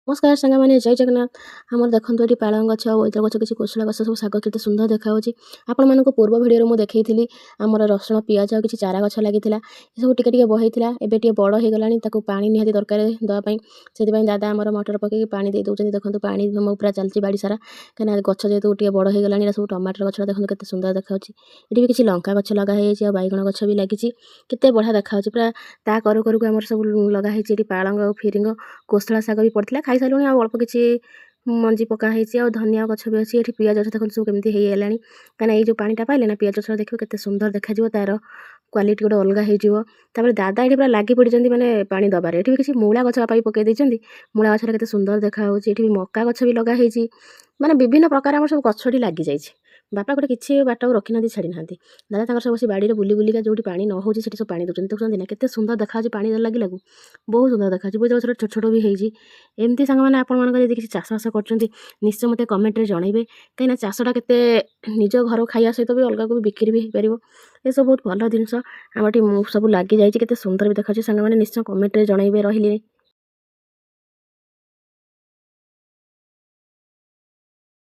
ନମସ୍କାର ସାଙ୍ଗମାନେ, ଜୟ ଜଗନ୍ନାଥ। ଆମର ଦେଖନ୍ତୁ, ଏଠି ପାଳଙ୍ଗ ଗଛ, ବୋଇତାଳୁ ଗଛ, କିଛି କୋଶଳା ଗଛ, ସବୁ ଶାଗ କେତେ ସୁନ୍ଦର ଦେଖାଯାଉଛି। ଆପଣମାନଙ୍କୁ ପୂର୍ବ ଭିଡ଼ିଓରେ ମୁଁ ଦେଖେଇଥିଲି, ଆମର ରସୁଣ, ପିଆଜ ଆଉ କିଛି ଚାରା ଗଛ ଲାଗିଥିଲା। ଏସବୁ ଟିକେ ଟିକେ ବଢ଼ିଥିଲା, ଏବେ ଟିକେ ବଡ଼ ହେଇଗଲାଣି। ତାକୁ ପାଣି ନିହାତି ଦରକାର ଦେବା ପାଇଁ। ସେଥିପାଇଁ ଦାଦା ଆମର ମଟର ପକେଇକି ପାଣି ଦେଇ ଦେଉଛନ୍ତି। ଦେଖନ୍ତୁ, ପାଣି ପୁରା ଚାଲିଛି ବାଡ଼ି ସାରା, କାହିଁକିନା ଗଛ ଯେହେତୁ ଟିକେ ବଡ଼ ହେଇଗଲାଣି। ଏଇଟା ସବୁ ଟମାଟର ଗଛଟା, ଦେଖନ୍ତୁ କେତେ ସୁନ୍ଦର ଦେଖାଯାଉଛି। ଏଠି ବି କିଛି ଲଙ୍କା ଗଛ ଲଗା ହେଇଯାଇଛି ଆଉ ବାଇଗଣ ଗଛ ବି ଲାଗିଛି। କେତେ ବଢ଼ିଆ ଦେଖାଯାଉଛି ପୁରା। ତା କରୁ କରୁକୁ ଆମର ସବୁ ଲଗା ହେଇଛି ଏଠି ପାଳଙ୍ଗ ଆଉ ଫିରିଙ୍ଗ, କୋଶଳା ଶାଗ ବି ପଡ଼ିଥିଲା, ଖାଇସାରିଲୁଣି। ଆଉ ଅଳ୍ପ କିଛି ମଞ୍ଜି ପକା ହେଇଛି ଆଉ ଧନିଆ ଗଛ ବି ଅଛି ଏଠି। ପିଆଜ ଗଛ ଦେଖନ୍ତୁ, ସବୁ କେମିତି ହେଇଗଲାଣି, କାହିଁକିନା ଏଇ ଯେଉଁ ପାଣିଟା ପାଇଲେ ନା, ପିଆଜ ଗଛ ଦେଖିବ କେତେ ସୁନ୍ଦର ଦେଖାଯିବ, ତାର କ୍ୱାଲିଟି ଗୋଟେ ଅଲଗା ହେଇଯିବ। ତାପରେ ଦାଦା ଏଠି ପୁରା ଲାଗି ପଡ଼ିଛନ୍ତି ମାନେ ପାଣି ଦବାରେ। ଏଠି ବି କିଛି ମୂଳା ଗଛ ବାପା ବି ପକେଇ ଦେଇଛନ୍ତି। ମୂଳା ଗଛଟା କେତେ ସୁନ୍ଦର ଦେଖାଯାଉଛି। ଏଠି ବି ମକା ଗଛ ବି ଲଗା ହେଇଛି। ମାନେ ବିଭିନ୍ନ ପ୍ରକାର ଆମର ସବୁ ଗଛ ଏଠି ଲାଗିଯାଇଛି। ବାପା ଗୋଟେ କିଛି ବାଟକୁ ରଖିନାହାନ୍ତି, ଛାଡ଼ି ନାହାନ୍ତି। ଦାଦା ତାଙ୍କର ସବୁ ସେ ବାଡ଼ିରେ ବୁଲି ବୁଲିକା ଯେଉଁଠି ପାଣି ନ ହେଉଛି, ସେଠି ସବୁ ପାଣି ଦେଉଛନ୍ତି। ଦେଖୁଛନ୍ତି ନା, କେତେ ସୁନ୍ଦର ଦେଖାଯାଉଛି? ପାଣି ଲାଗିଲାକୁ ବହୁତ ସୁନ୍ଦର ଦେଖାଯାଉଛି। ବୋଇତାଳୁ ଗଛଟା ଛୋଟ ଛୋଟ ବି ହେଇଛି ଏମିତି। ସାଙ୍ଗମାନେ, ଆପଣମାନଙ୍କର ଯଦି କିଛି ଚାଷବାସ କରୁଛନ୍ତି, ନିଶ୍ଚୟ ମୋତେ କମେଣ୍ଟରେ ଜଣାଇବେ, କାହିଁକିନା ଚାଷଟା କେତେ ନିଜ ଘର ଖାଇବା ସହିତ ବି ଅଲଗାକୁ ବି ବିକ୍ରି ବି ହେଇପାରିବ। ଏସବୁ ବହୁତ ଭଲ ଜିନିଷ। ଆମର ଏଠି ମୁଁ ସବୁ ଲାଗିଯାଇଛି, କେତେ ସୁନ୍ଦର ବି ଦେଖାଯାଉଛି। ସାଙ୍ଗମାନେ, ନିଶ୍ଚୟ କମେଣ୍ଟରେ ଜଣାଇବେ। ରହିଲି।